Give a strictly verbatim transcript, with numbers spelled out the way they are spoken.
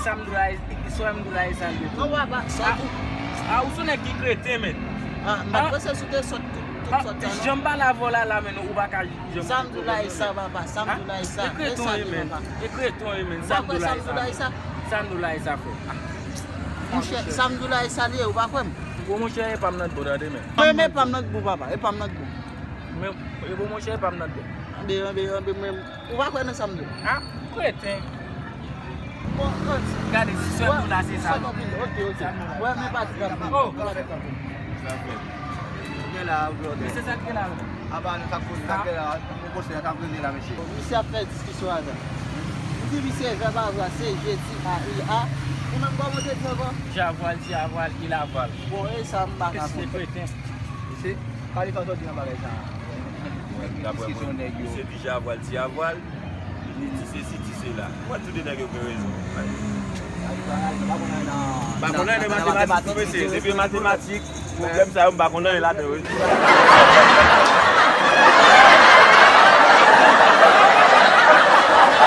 Sa m di w la, sa m di w la, e sa l ye. Non, papa, sa tou. A, ou se nèg ki kreten, men. Ah, m pa t panse si w te sòt tout, tout sòt sa, non. Jan m pale avè w la, la, men ou pa ka janm. Sa m di w la, e sa, papa. Sa m di w la, e sa. E kreton, e men. E kreton, e men. Sa m di w la, e sa. Sa m di w la, e sa, frè. Monchè, sa m di w la, e sa l ye, ou pa kwè m? Bon, monchè, e pa m nan dbo, tande, men. Men, men, e pa m nan dbo, papa. E pa m nan dbo. Men, e bon, monchè, e pa m nan dbo. Anbe, anbe, anbe, men. Ou pa kwè nan sa m di w? Ah, kreten. Bon, gade, si sèl nou la, se sa. Ok, ok. Wè, men pa di kanpe. Oh. Gen la, brother. Men se sa k gen la. Apa, nou t ap koze, sa k gen la. Mwen konsèy, sa k gen la, mesye. Misye ap fè diskisyon avè m. M di misye, vèb avwal, se je di a il a. Ou menm, kòman w te di ankò? Je avwal, ti avwal, il avwal. Bon, e sa, m pa ka konprann. Mesye kreten. Mesye, Kalifa, sa w di nan bagay sa a? Daprè mwen, misye di je avwal, ti avwal, li di sesi, di sela. Mwen, tou de nèg yo gen rezon. M pa konn anyen nan matematik, non, mesye. Depi matematik, pwoblèm sa yo, m pa konn anyen ladan yo.